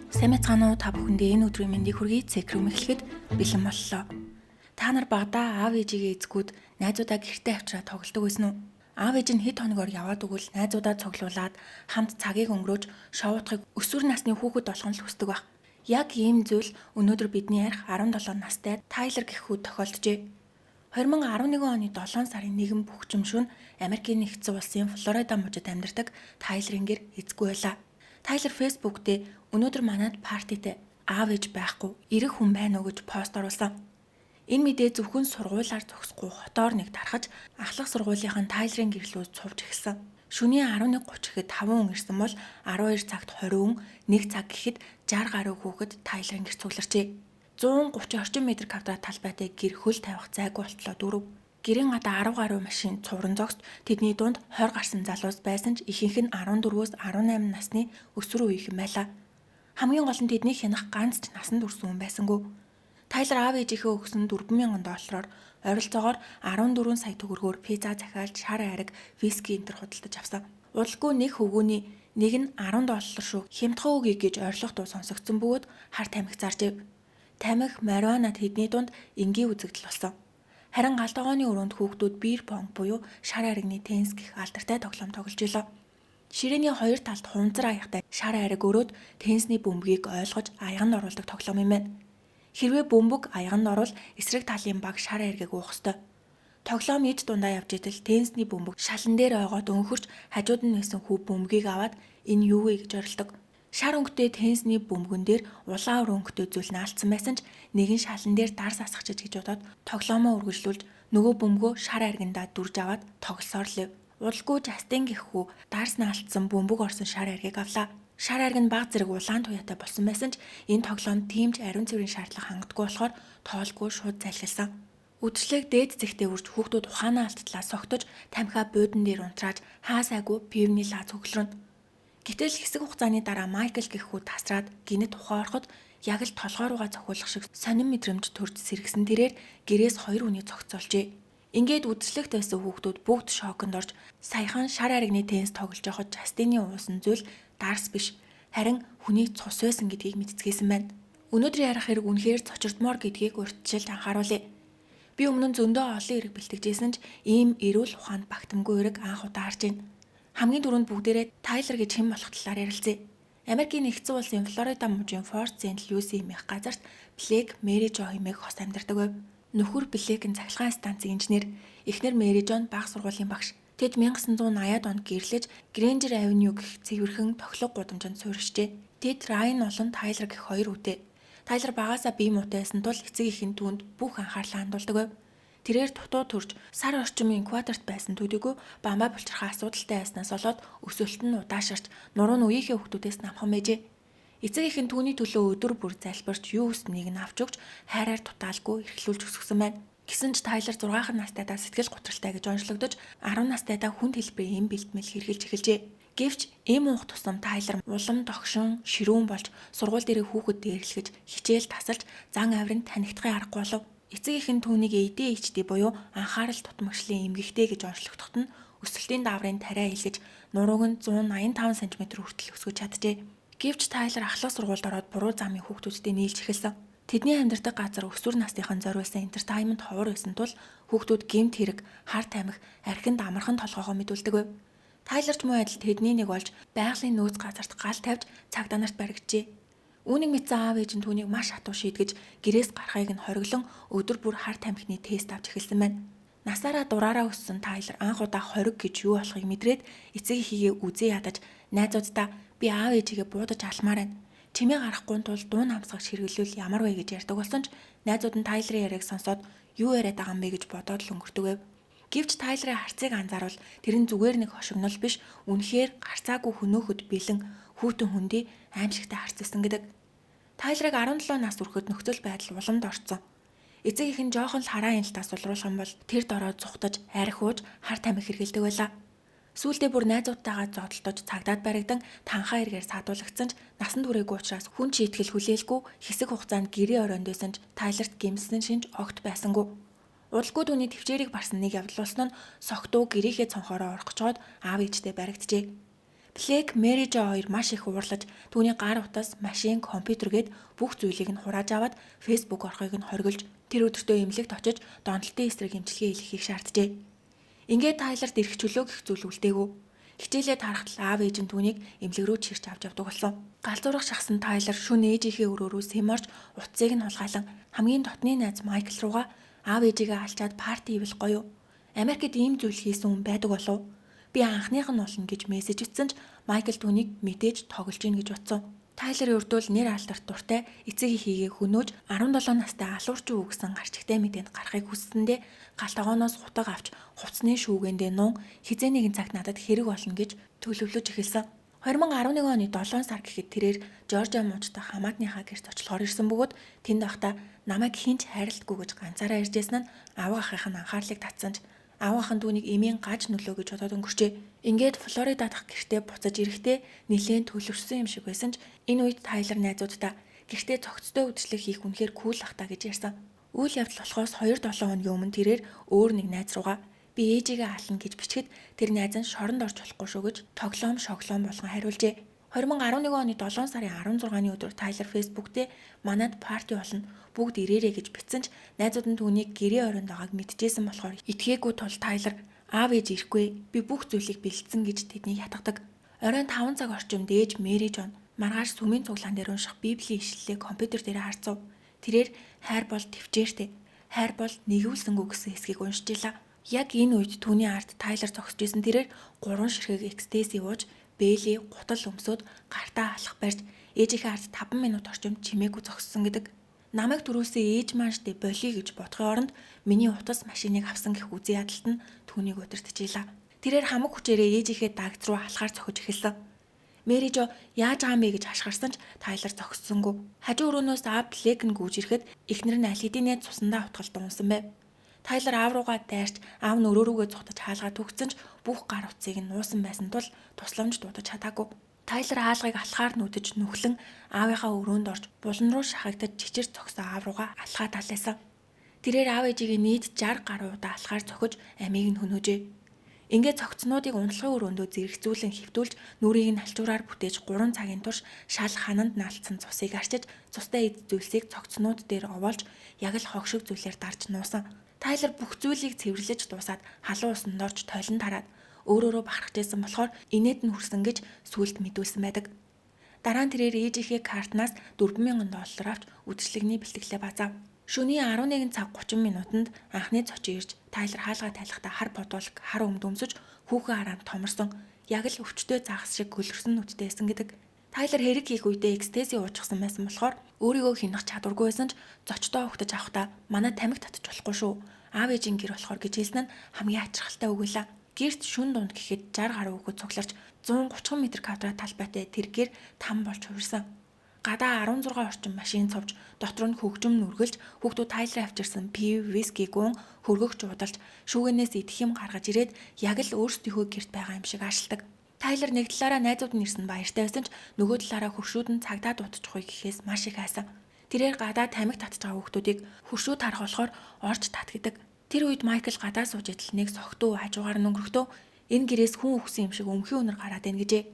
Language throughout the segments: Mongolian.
Сайн байцгаана уу, та бүхэндээ энэ өдрийн мэндийг хүргэе. Цэкрүм эхлэхэд бэлэн боллоо. Та нар багадаа аав ээжигээ эзгүүд найзуудаа гэртээ авчираа тоглодог байсан уу? Аав ээж нь хэд хоногор яваад өгвөл найзуудаа цуглуулад хамт цагийг өнгөрөөж шоуутахыг өсвөр насны хүүхэд болгон л хүсдэг байх. Яг ийм зүйл өнөөдөр бидний ярих 17 настай Тайлер гэх хүү тохиолджээ. 2011 оны 7 сарын 1 бөхчм шөнө Америкийн нэгдсэн улсын Флорида мужид амьдардаг Тайлерын гэр эзгүй байлаа. Тайлер Facebook дээр өнөөдөр манад партитэй, аав ээж байхгүй, эрэг хүн байна уу гэж пост оруулсан. Энэ мэдээ зөвхөн сургуулиар зогсохгүй хотоор нэг тархаж ахлах сургуулийнхан Тайлерын гэр лүү цувж эхэлсэн. Шөнийн 11:30 гэхэд 5 хүн ирсэн бол 12 цагт 20 хүн, 1 цаг гэхэд 60 гаруй хүүхэд Тайлерын гэр цугларчээ. 130 орчим метр квадрат талбайтай гэр хөл тавих зайгүй болтлоо дүүрв. Гэрийн гадаа 10 гаруй машин цувран зогсож, тэдний дунд 20 гарсан залуус байсан ч ихэнх нь 14-өөс 18 насны өсвөр үеийнхэн байлаа. Хамгийн гол нь тэднийг хянах ганц ч насанд хүрсэн хүн байсангүй. Тайлер аав ээжийнхээ өгсөн 4000 доллараар ойролцоогоор 14 сая төгрөгөөр пицца захиалж, шар айраг, виски энэ төр худалдаж авсан. Удалгүй нэг хөвгүүний нэг нь 10 доллар шүү, хямдхан өгье гэж ойрлох дуу сонсогдсон бөгөөд хар тамхи заржээ. Тамхи, марихуана тэдний дунд энгийн үзэгдэл болсон. Харин гал тогооны өрөөнд хүүхдүүд beer pong буюу шар айрагны теннис гэх алдартай тоглоом тоглож билээ. Ширээний хоёр талд хунзар аягтай шар айраг өрөөд теннисний бөмбөгийг ойлгож аяганд оруулдаг тоглоом юм байна. Хэрвээ бөмбөг аяганд орвол эсрэг талын баг шар айргийг уух ёстой. Тоглоом эд дундаа явж идэл теннисний бөмбөг шалан дээр ойгоод өнхөрч хажууд нь байсан хүү бөмбөгийг аваад энэ юу вэ гэж орилдог. Шар өнгөтэй теннисний бөмбөгөн дээр улаан өр өнгөтэй зүйл наалдсан байсан ч нэгэн шалан дээр дарс асгачиж гэж бодоод тоглоомоо үргэлжлүүлж нөгөө бөмбөгөө шар айргандаа дүрж аваад тоглосоор лив. Удалгүй Жастин гэх хүү дарс наалтсан бөмбөг орсон шар айргийг авлаа. Шар айраг нь баг зэрэг улаан туяатай болсон байсан ч энэ тоглоомд тийм ч ариун цэврийн шаардлага хангадаггүй болохоор тоолгүй шууд залхилсан. Үдшилтээг дээд зэгтээ үрж хүүхдүүд ухаанаа алдтлаа согтож тамхиа буудан дээр унтрааж хаа сайгүй пивний лаа цөглөрнө. Гэтэл хэсэг хугацааны дараа Майкл гэх хүү тасраад гэнэт ухаан ороход яг л толгой руугаа цохиулах шиг сонин мэдрэмж төрж сэргэсэн тэрээр гэрээс хоёр хүний зохицолжээ. Ингээд үдшилтэд байсан хүүхдүүд бүгд шоконд орж саяхан шар айрагны теннис тоглож байхад Жастины уусан зүйл дарс биш харин хүний цус байсан гэдгийг мэдцгээсэн байна. Өнөөдөр ярих хэрэг үнэхээр цочирдмоор гэдгийг урьдчилж анхааруулъя. Би өмнө нь зөндөө олон эрэг бэлтгэжсэн ч ийм эрүүл ухаанд багтамгүй эрэг анх удаа харж байна. Хамгийн түрүүнд бүгдээрээ Тайлер гэж хэн болох талаар ярилцъя. Америкийн нэгдсэн улсын Флорида мужийн Форт Сент Люси хэмээх газарт Блэк Мэри Жо хэмээх хос амьдардаг байв. Нөхөр Блэк нь цахилгаан станцын инженер, эхнэр Мэри Жон бага сургуулийн багш. Тэд 1980-ад онд гэрлэж Грэнжер Авеню гэх цэвэрхэн тохилог гудамжинд суурьшжээ. Тэд Райан болон Тайлер гэх хоёр хүүтэй. Тайлер багаасаа бие муутай байсан тул эцэг эх нь түүнд бүх анхаарлаа хандуулдаг байв. Тэрээр дутуу төрж сар орчим инкубаторт байсан төдийгүй бамбай булчирхай асуудалтай байснаас болоод өсөлт нь удаашарч нуруу нь үеийнхээ хүүхдүүдээс намхан байжээ. Эцэг эх нь түүний төлөө өдөр бүр залбирч юу хүссэнийг нь авч өгч хайраар дутаалгүй эрхлүүлж өсгөсөн байна. Гэсэн ч Тайлер 6 настайдаа сэтгэл гутралтай гэж онцлогдож 10 настайдаа хүнд хэлбэрийн эм бэлтгэл хэрэглэж эхэлжээ. Гэвч эм уух тусам Тайлер улам догшин, ширүүн болж сургууль дээрээ хүүхэд дээрлэхэж, хичээл тасалж зан авир нь танигдахын аргагүй болов. Эцэг эх нь түүнийг ADHD буюу анхаарал дутмагшлын эмгэгтэй гэж онцлогдоход нь өсөлтийн дааврын тариа илгэж нурууг нь 185 см хүртэл өсгөж чаджээ. Гэвч Тайлер ахлах сургуульд ороод буруу замын хүүхдүүдтэй нийлж эхэлсэн. Тэдний амьдардаг газар өсвөр насныхан зориулсан entertainment ховор байсан тул хүүхдүүд гэмт хэрэг, хар тамхи, архинд амархан толгойгоо мэдүүлдэг байв. Тайлер ч муу адил тэдний нэг болж байгалийн нөөц газарт гал тавьж цагдаа нарт баригджээ. Үүнийг мэдсэн аав ээж нь түүнийг маш хатуу шийтгэж гэрээс гарахыг нь хориглон өдөр бүр хар тамхины тест авч эхэлсэн байна. Насаараа дураараа өссөн Тайлер анх удаа хориг гэж юу болохыг мэдрээд эцэг эхийгээ үзээ ядаж найзууддаа би аав ээжигээ буудаж алмаар байна. Чимээ гарахгүй тул дуун хамсгагч хэрэглүүл ямар вэ гэж ярьдаг болсон ч найзууд нь Тайлерын яриаг сонсоод юу яриад байгаа юм бэ гэж бодоод л өнгөрдөг байв. Гэвч Тайлерын харцыг анзаарвал тэр нь зүгээр нэг хошигнол биш үнэхээр гарцаагүй хөнөөхөд бэлэн хүйтэн хөндий аймшигтай харц байсан гэдэг. Тайлерыг 17 нас хүрэхэд нөхцөл байдал уламд орцсон. Эцэг эх нь жоохон л хараа яналтаас сулруулах юм бол тэр дороо зугтаж, архи ууж, хар тамхи хэрэглэдэг байлаа. Сүүлдээ бүр найзуудтайгаа зодолдож цагдаад баригдан танхаа эргээр саадуулагдсан ч насанд хүрээгүй учраас хүн шийтгэл хүлээлгүй хэсэг хугацаанд гэрээ оройнд байсан ч Тайлерт гэмсэн шинж огт байсангүй. Удалгүй түүний тэвчээрийг барсан нэг явдал болсон нь согтуу гэрийнхээ цонхоороо орох гэжоод аав ээжтэй баригджээ. Блэк, Мэри Жо хоёр маш их уурлаж түүний гар утас, машин, компьютер гээд бүх зүйлийг нь хурааж аваад Facebook орохыг нь хоригдож тэр өдөртөө эмнэлэгт очиж донтолтын эсрэг эмчилгээ хийхийг шаарджээ. Ингээд Тайлерт эрх чөлөө гэх зүйл үлдээгүй. Хичээлээ тарахад л аав ээж нь түүнийг эмнэлэг рүү чирч авч явдаг болсон. Галзуурах шахсан Тайлер шөнө ээжийнхээ өрөө рүү сэм орж утсыг нь хулгайлан хамгийн дотны найз Майкл руугаа аав ээжигээ алчаад party хийвэл гоё. Америкт ийм зүйл хийсэн хүн байдаг болов? Би анхных нь болно гэж мессеж бичсэн ч Майкл түүнийг мэдээж тоглож гин гэж утсан. Тайлер ердөөл нэр алдарт дуртай эцэг эхийгээ хөнөөж 17 настай алуурчин үгсэн гарчигтай мэдээнд гарахыг хүссэндээ гал тогооноос хутга авч хувцсны шүүгэндээ нуун хэзээ нэгэн цагт надад хэрэг болно гэж төлөвлөж эхэлсэн. 2011 оны 7 сар гэхэд тэрээр Жоржиа мужид хамаатныхаа гэрт очлохоор ирсэн бөгөөд тэнд байхдаа намайг хэн ч хайрладаггүй гэж ганцаараа иржсэн нь авга ахынх нь анхаарлыг татсан ч авга ах нь түүнийг эмийн гаж нөлөө гэж бодоод өнгөрчээ. Ингээд Флорида дахь гэртээ буцаж ирэхдээ нэлээн төлөвшсөн юм шиг байсан ч энэ үед Тайлер найзуудтай гэртээ цогцтой үдшилэг хийх үнэхээр cool ах та гэж ярьсан. Үйл явдал болохоос 2-7 хоногийн өмнө тэрээр өөр нэг найз руугаа би ээжигээ ална гэж бичгэд тэр найз нь шоронд орж болохгүй шүү гэж тоглоом шоглоом болгон хариулжээ. 2011 оны 7 сарын 16-ны өдөр Тайлер Facebook дээр манад party болно, бүгд ирээрэй гэж бичсэн ч найзууд нь түүнийг гэрээ оронд байгааг мэдчихсэн болохоор итгээгүй тул Тайлер аав ээж ирэхгүй, би бүх зүйлийг бэлдсэн гэж тэднийг ятгадаг. Оройн 5 цаг орчимд ээж Мэри Жон маргааш сүмийн цуглаан дээр унших Библийн ишлэлийг компьютер дээр харцав. Тэрээр хайр бол тэвчээртэй, хайр бол нигүүлсэнгүй гэсэн хэсгийг уншиж илаа. Яг энэ үед түүний ард Тайлер зогсож исэн тэрээр 3 ширхэг ecstasy ууж бээлий гутал өмсөөд гартаа алах барьж ээжийнхээ ард 5 минут орчим чимээгүй зогссон гэдэг. Намайг түрүүлсэн ээж маань штэ болиё гэж бодохын оронд миний утас машиныг авсан гэх үзэн ядалт нь түүнийг удирдах. Тэрээр хамаг хүчээрээ ээжийнхээ дагц руу алхаар цохиж эхэлсэн. Мэри Жо яаж байгаа юм бэ гэж хашгирсан ч Тайлер зогссонгүй. Хажуу өрөөнөөс аав Блэк нь гүйж ирэхэд эхнэр нь аль хэдийнэ цусандаа утгалдан унсан байв. Тайлер аав руугаа дайрч аав нь өрөө рүүгээ цухтаж хаалгаа түгцэн ч бүх гар утсыг нь нуусан байсан тул тусламж дуудаж чадаагүй. Тайлер хаалгыг алхаар нүдэж нүхлэн аавынхаа өрөөнд орж булан руу шахагдаж чичир цогсон аав руугаа алхаа талаасан. Тэрээр аав ээжигээ нийт 60 гаруй удаа алхаар цохиж амийг нь хөнөөжээ. Ингээд цогцнуудыг унтлагын өрөөндөө зэрэгцүүлэн хэвтүүлж нүрийг нь альчуураар бүтээж 3 цагийн турш шал хананд наалтсан цусыг арчиж цустай эд зүйлсийг цогцнууд дээр овоолж яг л хог шиг зүйлээр дарж нуусан. Тайлер бүх зүйлийг цэвэрлэж дуусаад халуун усанд орж тойлон тараад өөрөөрөө бахархаж байсан болохоор инээд нь хүрсэн гэж сүулт мэдүүлсэн байдаг. Дараа нь тэрээр ээжийнхээ картнаас $4000 авч үдшилгэний бэлтгэлээ базаав. Шөнийн 11 цаг 30 минутанд анхны зочин ирж Тайлер хаалгаа тайлахдаа хар бодволк хар өмд өмсөж хүүхэн хараанд томорсон яг л өвчтөй загас шиг гөлөрсөн нүдтэй байсан гэдэг. Тайлер хэрэг хийх үедээ ecstasy уучсан байсан болохоор өөрийгөө хянах чадваргүй байсан ч зочдоо угтаж авахдаа манай тамхи татаж болохгүй шүү. Аав ээжийн гэр болохоор гэж хэлсэн нь хамгийн ачирхалтай үг байлаа. Гэрт шүн дунд гэхэд 60 гаруй хүүхэд цугларч 130 метр квадрат талбайтай тэр гэр там болж хувирсан. Гадаа 16 орчим машин цовж, дотор нь хөгжим нүргэлж, хүүхдүүд Тайлерын авчирсан пив, виски гүн хөргөгч уудалж, шүүгэнээс идэх юм гаргаж ирээд яг л өөрсдийнхөө гэрт байгаа юм шиг аашилдаг. Тайлер нэг талаараа найзууд нь ирсэн баяртай байсан ч нөгөө талаараа хөршүүд нь цагдаа дуудчихгүй гэхээс маш их айсан. Тэрээр гадаа тамхи татж байгаа хүүхдүүдийг хөршүүд харах болохоор орж тат гэдэг. Тэр үед Майкл гадаа сууж идэл нэг согтуу хажуугаар нь өнгөрөхдөө энэ гэрээс хүн үхсэн юм шиг өмхий үнэр гараад байна гэжээ.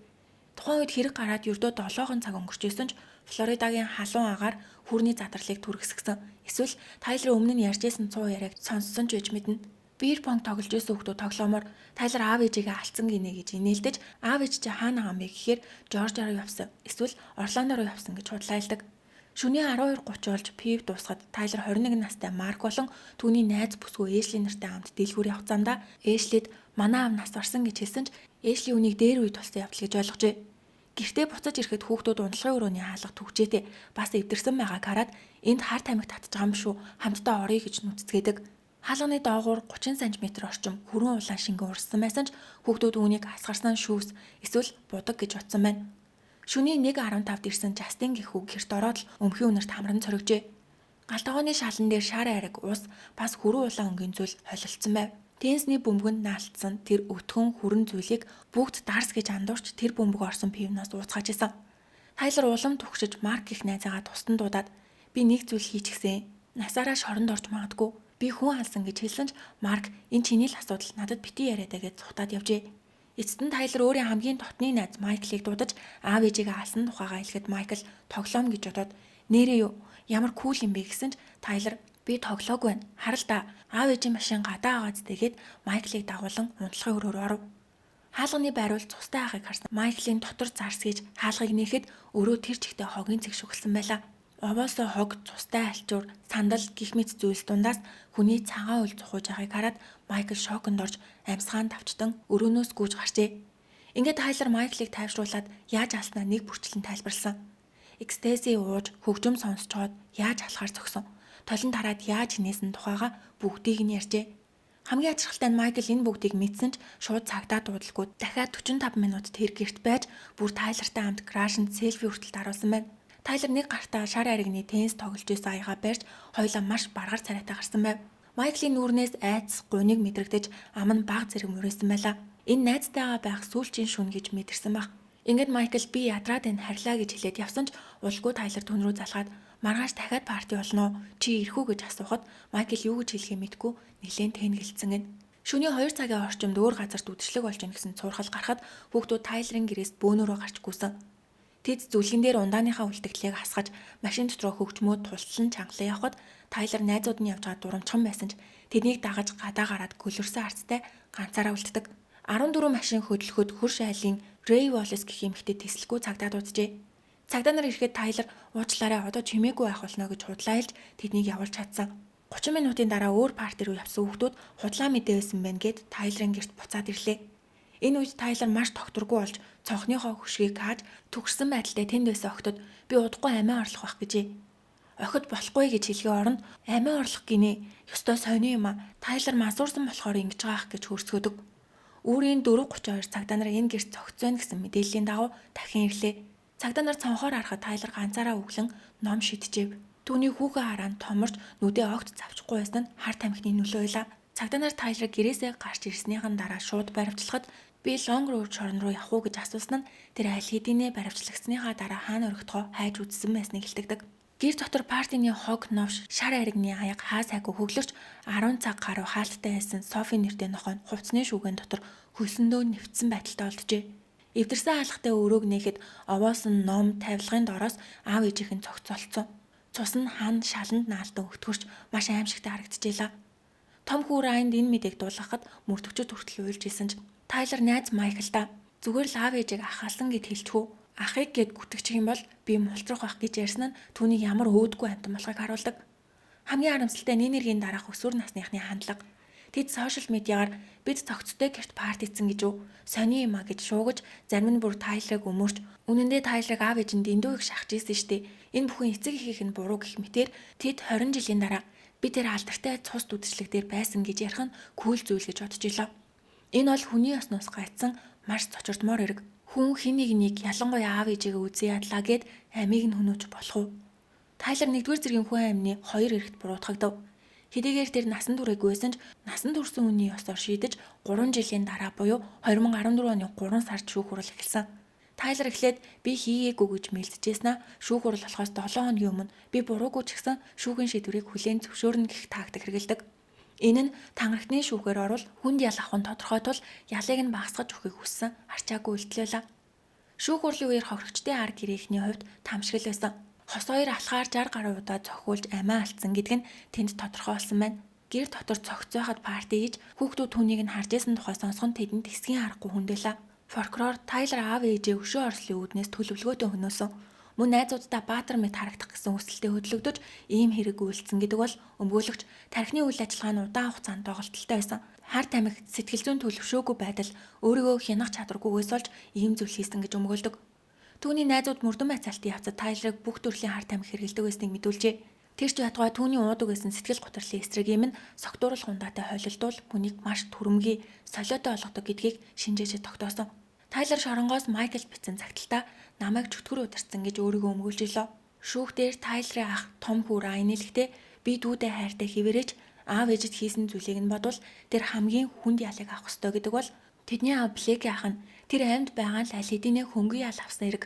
Тухайн үед хэрэг гараад ердөө 7 цаг өнгөрч исэн ч Флоридагийн халуун агаар хүүрний задарлыг түргэсгэсэн. Эсвэл Тайлерын өмнө нь ярьж исэн цуу яриаг сонссон ч байж мэднэ. Beer pong тоглож исэн хүүхдүүд тоглоомоор Тайлер аав ээжигээ алдсан гинэ гэж инээлдэж аав ээж чи хаана байгаа юм бэ гэхээр Жоржиа руу явсан. Эсвэл Орландо руу явсан гэж худлаалдаг. Шөнийн 12:30 болж пив дуусахад Тайлер 21 настай Марк болон түүний найз бүсгүй Эшли нартай хамт дэлгүүр явах замдаа Эшлид манай аав нас барсан гэж хэлсэн ч Эшли үүнийг дээр үед болсон явдал гэж ойлгожээ. Гэртээ буцаж ирэхэд хүүхдүүд унтлагын өрөөний хаалга түгжээтэй бас эвдэрсэн байгааг хараад энд хар тамхи татж байгаа юм шүү, хамтдаа оръё гэж нүцгэдэг. Хаалганы доогуур 30 см орчим хүрэн улаан шингэн урссан байсан ч хүүхдүүд үүнийг асгарсан шүүс эсвэл будаг гэж утсан байна. Шөнийн 1:15-д ирсэн Жастин гэх хүү гэрт ороод л өмхий үнэрт хамран цоригжээ. Гал тогооны шалан дээр шар ариг ус бас хүрэн улаан өнгийн зүйл холилдсон байв. Теннисний бөмбөгөнд наалтсан тэр өтгөн хүрэн зүйлийг бүгд дарс гэж андуурч тэр бөмбөг орсон пивноос ууцгааж исэн. Тайлер улам түгшиж Марк гэх найзаагаа тусдан дуудаад би нэг зүйл хийчихсэн. Насаараа шоронд орж магадгүй. Би хүн алсан гэж хэлсэн ч Марк энэ чиний л асуудал надад битгий яриадаа гэж цухтаад явжээ. Эцэст нь Тайлер өөрийн хамгийн дотны найз Майклыг дуудаж аав ээжигээ алсан тухайгаа хэлэхэд Майкл тоглоом гэж бодоод нээрээ юу ямар cool юм бэ гэсэн ч Тайлер би тоглоогүй байна. Харал та аав ээжийн машин гадаа байгаа зү Майклыг дагуулan унтлагын өрөөр оров. Хаалганы байруул цустай ахыг харсан Майклийн дотор зарс хийж хаалгыг нээхэд өрөө тэр чигтээ хогийн цэг шүглсэн байлаа. Овоосоо хог, цустай альчуур, сандал гих мэт зүйлс дундаас хүний цагаан үл зухууж байгааг хараад Майкл шоконд орж амьсгаан тавчтан өрөөнөөс гүйж гарчээ. Ингээд Тайлер Майклыг тайвшруулад яаж алснаа нэг бүрчлэн тайлбарлсан. Экстази ууж хөгжим сонсчоод яаж алхахаар зогсон. Толон тараад яаж хинээсэн тухайга бүгдийг нь ярьжээ. Хамгийн ачирхалтай нь Майкл энэ бүгдийг мэдсэн ч шууд цагдаа дуудалгүй дахиад 45 минут тэр гэрт байж бүр Тайлертай хамт гаражинд селфи хүртэл даруулсан байна. Тайлер нэг гартаа шар аригны теннис тоглож байсан аягаа барьж хоёулаа маш баргар царайтай гарсан байв. Майклийн нүүрнээс айдас гуниг мэдрэгдэж ам нь баг зэрэг мөрөөсөн байлаа. Энэ найзтайгаа байх сүүлчийн шүн гэж мэдэрсэн баг. Ингээд Майкл би ядраад энэ харьлаа гэж хэлээд явсан ч улгүй Тайлер түн рүү залгаад маргааш дахиад party болно уу? Чи ирэх үү гэж асуухад Майкл юу гэж хэлэхээ мэдэхгүй нэлээд тэнэгэлцсэн гин. Шөнийн 2 цагийн орчимд өөр газарт үдшилэг болж байна гэсэн цуурхал гарахад хүүхдүүд Тайлерын гэрээс бөөнөрөө гарч гүйсэн. Тэд зүлгэн дээр ундааныхаа үлдэгдлийг хасгаж машин дотроо хөгжмөө тултлан чангалан явхад Тайлер найзууд нь явж байгаа дурамчхан байсан ч тэднийг дагаж гадаа гараад гөлөрсөн арцтай ганцаараа үлддэг. 14 машин хөдлөхөд хөрш айлын Рэй Воллес гэх эмэгтэй тэслэхгүй цагдаа дууджээ. Цагдаа нар ирэхэд Тайлер уучлаарай одоо чимээгүй байх болно гэж худлаа хэлж тэднийг явуулж чадсан. 30 минутын дараа өөр party руу явсан хүүхдүүд худлаа мэдээ байсан байна гэд Тайлерын гэрт буцаад ирлээ. Энэ үед Тайлер маш тогтворгүй болж цонхныхоо хөшгийг хааж түгшсэн байдалтай тэнд байсан охидод би удахгүй амиа орлох байх гэжээ. Охид болохгүй гэж хэлэхийн оронд амиа орлох гинэ. Ёстой сонио юм а. Тайлер мансуурсан болохоор ингэж байгаа ах гэж хөрсгöдөг. Үүрийн 4:32 цагдаа нар энэ гэрт цогц байна гэсэн мэдээллийн дагуу дахин ирлээ. Цагдаа нар цонхоор харахад Тайлер ганцаараа өглөн ном шидчихэв. Түүний хүүхэн хараа нь томорч нүдээ огт завчихгүй байсан нь хар тамхины нөлөө байлаа. Цагдаа нар Тайлерыг гэрээсээ гарч ирснийхэн дараа шууд баривчлахад би Long Road шорон руу явах уу гэж асуусан нь тэр аль хэдийнэ баривчлагдсныхаа дараа хаана орхитгоо хайж үзсэн байсныг хэлтэгдэг. Гэр дотор party ны хог новш шар аригны аяга хаа сайгүй хөглөрч 10 цаг гаруй хаалттай байсан Софи нэртэй нохой нь хувцсны шүүгэн дотор хөлсөндөө нэвтсэн байдалтай олджээ. Эвдэрсэн хаалгатай өрөөг нээхэд овоос нь ном тавилгын дороос аав ээжийнх нь цогцолцсон. Цус нь хан шаланд наалдан өтгөрч маш аимшигтай харагдчихлаа. Том хүү Райнд энэ мэдээг дуулгахад мөрдөгчд хүртэл уйлж исэн ч Тайлер найз Майклда зүгээр л аав ээжийг ахаалсан гэд хэлчихв. Ахыг гэд гүтгчих юм бол би мултрах байх гэж ярьсан нь түүнийг ямар өөдгүй амьтан болохыг харуулдаг. Хамгийн харамсалтай нь энэ эргийн дараах өсвөр насныхны хандлага. Тэд social media гаар бид цогцтой гэрт party цсан гэж үү? Сони юм а гэж шуугаж зарим нь бүр Тайлерыг өмөрч үнэндээ Тайлерыг аав ээж нь дэндүү их шахаж ийсэн штэ. Энэ бүхэн эцэг эхийнх нь буруу гэх мэтэр тэд 20 жилийн дараа би тэр алдартай цус үдшилэг дээр байсан гэж ярих нь cool зүйл гэж бодож илаа. Энэ бол хүний ёсноос гайцсан маш цочирдмоор хэрэг. Хүн хэн нэгнийг ялангуяа аав ээжигээ үзэн ядлаа гэд амийг нь хөнөөж болох уу? Тайлер нэгдүгээр зэргийн хүн амны хоёр эрэгт буруутгагдав. Хэдийгээр тэр насан туршаагүй байсан ч насан турсан хүний ёсоор шийдэж 3 жилийн дараа буюу 2014 оны 3 сард шүүх хурал эхэлсэн. Тайлер эхлээд би хийгээгүй гэж мэлдэжсэн аа шүүх хурал болохоос 7 хоногийн өмнө би буруугүй ч гэсэн шүүхийн шийдвэрийг хүлээн зөвшөөрнө гэх тактик хэрэглэдэг. Энэ нь тангарагтны шүүхээр орвол хүнд ял авах нь тодорхой тул ялыг нь багасгаж өгөхийг хүссэн арчаагүй үйлдэл байлаа. Шүүх хурлын үеэр хохирогчдын ар гэрээхний хувьд тамшигл байсан. Хос хоёр алхаар 60 гаруй удаа цохиулж амиа алдсан гэдэг нь тэнд тодорхой болсон байна. Гэр дотор цогц байхад party хийж хүүхдүүд түүнийг нь харж исэн тухай сонсох нь тэдэнд тэсгийн аргагүй хүндэлээ. Прокурор Тайлер аав ээжээ өшөө орслын үүднээс төлөвлөгөөтэй хөнөөсөн. Мөн найзууддаа баатар мэт харагдах гэсэн хүсэлтэд хөдлөгдөж ийм хэрэг үйлдсэн гэдэг бол өмгөөлөгч тархины үйл ажиллагаа нь удаан хугацаанд доголдолтой байсан. Хар тамхи сэтгэл зүйн төлөвшөөгүй байдал өөрийгөө хянах чадваргүйгээс болж ийм зүйл хийсэн гэж өмгөөлдөг. Түүний найзууд мөрдөн байцаалтын явцад Тайлерыг бүх төрлийн хар тамхи хэрэглэдэг байсныг мэдүүлжээ. Тэр ч байтугай түүний уудаг байсан сэтгэл гутралын эсрэг юм нь согтууруулах ундаатай холилдвол хүнийг маш түрэмгий, солиотой болгодог гэдгийг шинжээчид тогтоосон. Тайлер шоронгоос Майкл бичсэн цагталтаа намайг чөтгөр удирдсан гэж өөрийгөө өмгөөлж илөө. Шүүхтэр Тайлерын ах том хүү Райн хэлэхдээ би дүүдээ хайртай хэвээрээч аав ээжид хийсэн зүйлийг нь бодвол тэр хамгийн хүнд ялыг авах ёстой гэдэг бол тэдний аав Блэки ах нь тэр амьд байгаа л аль хэдийнэ хөнгөн ял авсан хэрэг.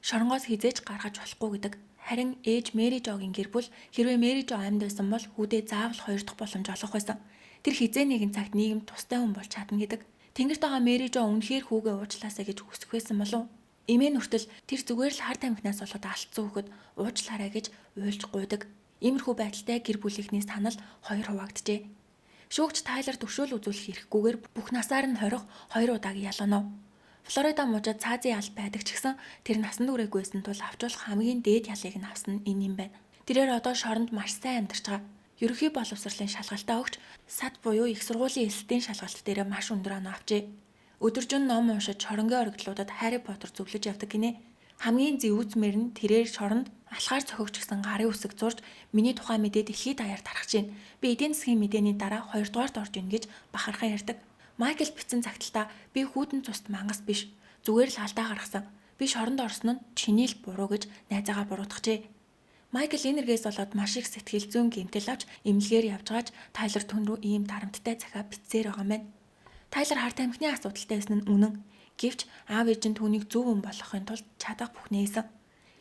Шоронгоос хэзээ ч гаргаж болохгүй гэдэг. Харин ээж Мэри Жогийн гэр бүл хэрвээ Мэри Жо амьд байсан бол хүүдээ заавал хоёр дахь боломж олгох байсан. Тэр хэзээ нэгэн цагт нийгэмд тустай хүн болж чадна гэдэг. Тэнгэрт байгаа Мэри Жо үнэхээр хүүгээ уучлаасай гэж хүсэх байсан болов уу? Эмээ нүртэл тэр зүгээр л хар тамхинаас болоод алдсан хүүхэд уучлаарай гэж уйлж гуйдаг. Иймэрхүү байдалтай гэр бүлийнхний санал хоёр хуваагджээ. Шүүгч Тайлер өршөөл үзүүлэх эрхгүйгээр бүх насаар нь хорих 2 удаагийн ялгана. Флорида мужид цаазын ял байдаг ч гэсэн тэр насан туршид байсан тул авч болох хамгийн дээд ялыг нь авсан нь энэ юм байна. Тэрээр одоо шоронд маш сайн амьдарч байгаа. Ерөнхий боловсролын шалгалтаа өгч SAT буюу их сургуулийн элсэлтийн шалгалт дээр маш өндөр оноо авчээ. Өдөржин ном уншиж шоронгийн оргидлуудад Харри Поттер зөвлөж явдаг гинэ. Хамгийн зэвүүцмэр нь тэрээр шоронд алхаар цохигч гэсэн гарын үсэг зурж миний тухай мэдээ дэлхийд даяар тарах чинь. Би эдийн засгийн мэдээний дараа 2 дугаарт орж ийн гэж бахархан ярьдаг. Майкл бичсэн цагталтаа би хүйтэн цуст мангас биш. Зүгээр л алдаа гаргасан. Би шоронд орсон нь чиний л буруу гэж найзаагаа буруутгажээ. Майкл энэ эргээс болоод маш их сэтгэл зүйн гэмтэл авч эмнэлгээр явж байгаа ч Тайлер түн рүү ийм дарамттай захиа бичсээр байгаа юм байна. Тайлер хар тамхины асуудалтай байсан нь үнэн. Гэвч аав ээж нь түүнийг зөв хүн болгохын тулд чадах бүхнээ хийсэн.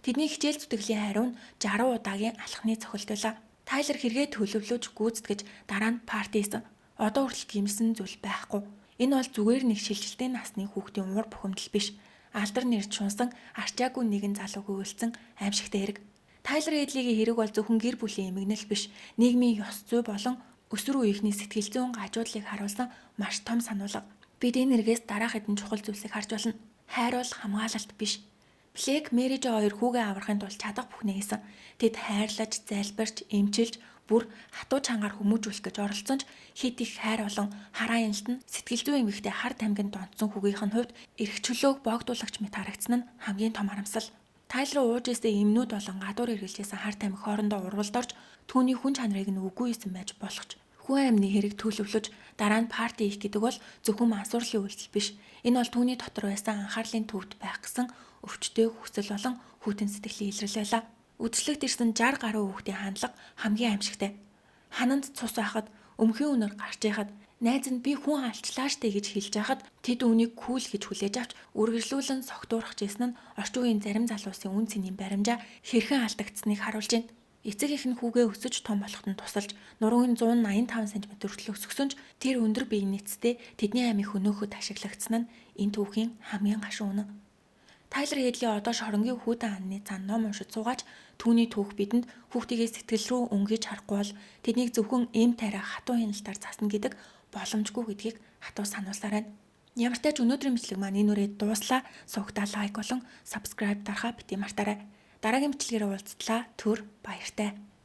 Тэдний хичээл зүтгэлийн хариу нь 60 удаагийн алханы цохилт байлаа. Тайлер хэрэгээ төлөвлөж гүйцэтгэж дараа нь party хийсэн. Одоо хүртэл гэмсэн зүйл байхгүй. Энэ бол зүгээр нэг шилжилтийн насны хүүхдийн уур бухимдал биш. Алдар нэрд шунсан арчаагүй нэгэн залууг үйлдсэн аймшигтай хэрэг. Тайлер Хедлигийн хэрэг бол зөвхөн гэр бүлийн эмгэнэл биш. Нийгмийн ёс зүй болон өсвөр үеийнхний сэтгэл зүйн гажуудлыг харуулсан маш том сануулга. Бид энэ хэрэгээс дараах хэдэн чухал зүйлсийг харж байна. Хайр бол хамгаалалт биш. Блэк, Мэри Жо хоёр хүүгээ аврахын тулд чадах бүхнээ хийсэн. Тэд хайрлаж, залбирч, эмчилж, бүр хатуу чангаар хүмүүжүүлэх гэж оролдсон ч хэд их хайр болон хараа яналтан нь сэтгэл зүйн эмгэгтэй хар тамхинд донтсон хүүгийнх нь хувьд эрх чөлөөг боогдуулагч мэт харагдсан нь хамгийн том харамсал. Тайлер ууж исэн эмнүүд болон гадуур эргэлжсэн хар тамхи хоорондоо урвалд орж түүний хүн чанарыг нь үгүй хийсэн байж болох ч хүн амны хэрэг төлөвлөж дараа нь party хийх гэдэг бол зөвхөн мансуурлын үйлдэл биш. Энэ бол түүний дотор байсан анхаарлын төвд байх гэсэн өвчтөй хүсэл болон хүйтэн сэтгэлийн илрэл байлаа. Үзэсгэлэгт ирсэн 60 гаруй хүүхдийн хандлага хамгийн аймшигтай. Хананд цус байхад, өмгөхийн үнэр гарч яхад, найз нь би хүн алчлаа штэ гэж хэлж байхад тэд үүнийг cool гэж хүлээж авч үргэлжлүүлэн согтуурах гэсэн нь орчин үеийн зарим залуусын үнэ цэнийн баримжаа хэрхэн алдагдсаныг харуулж байна. Эцэг эх нь хүүгээ өсөж том болоход нь тусалж нуруугийн 185 см хүртэл өсгөсөн ч тэр өндөр биеийн нийцтэй тэдний амийг хөнөөхөд ашиглагдсан нь энэ түүхийн хамгийн гашуун үнэн. Тайлер Хедли одоо шоронгийн хүйтэн хананы цаана ном уншиж суугаач түүний түүх бидэнд хүүхдийгээ сэтгэл рүү өнгөж харахгүй бол тэднийг зөвхөн эм тариа хатуу хяналтаар засна гэдэг боломжгүй гэдгийг хатуу сануулсаар байна. Ямар ч тач өнөөдрийн бичлэг маань энэ үрээд дууслаа. Сувагтаа like болон subscribe дарахаа битгий мартаарай. Дараагийн бичлэгээр уулзтлаа. Түр баяртай.